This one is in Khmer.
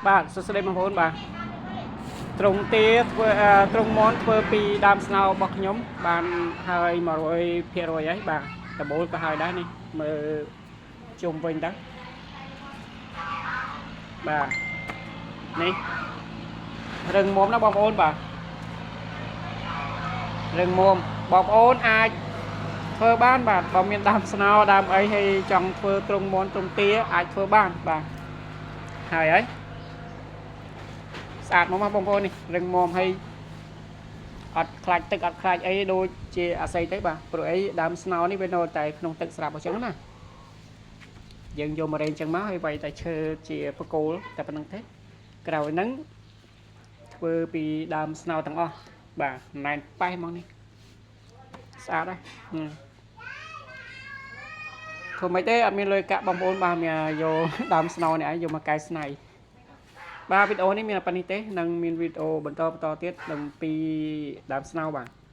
បាទសួស្តីបងប្អូនបាទត្រង់ទាធ្វើអឺត្រង់មន់ធ្វើពីដើមស្នោរបស់ខ្ញុំបានហើយ100%ហើយបាទដបូលក៏ហើយដែរនេះមើលជុំវិញទៅបាទនេះរឹងមាំណាស់បងប្អូនបាទរឹងមាំបងប្អូនអាចធ្វើបានបាទបើមានដើមស្នោដើមអីហើយចង់ធ្វើត្រង់មន់ត្រង់ទាអាចធ្វើបានបាទហើយហើយ ស្អាតមកមកបងប្អូននេះរឹងមាំហើយអត់ខ្លាចទឹកអត់ខ្លាចអីដូចជាអាស័យទេបាទព្រោះអីដើមស្នោនេះវានៅតែក្នុងទឹកស្រាប់អញ្ចឹងណាយើងយកម្រេងអញ្ចឹងមកហើយវាយតែឈើជាបកគោលតែប៉ុណ្្នឹងទេក្រោយហ្នឹងធ្វើពីដើមស្នោទាំងអស់បាទណែនប៉េះហ្មងនេះស្អាតហើយហឹមធ្វើមិនទេអត់មានលុយកាក់បងប្អូនបាទមានយកដើមស្នោនេះឯងយកមកកែច្នៃ បាទវីដេអូនេះមានតែប៉ុណ្្នេះទេនឹងមានវីដេអូបន្តបន្តទៀតអំពីដើមស្នោបាទ។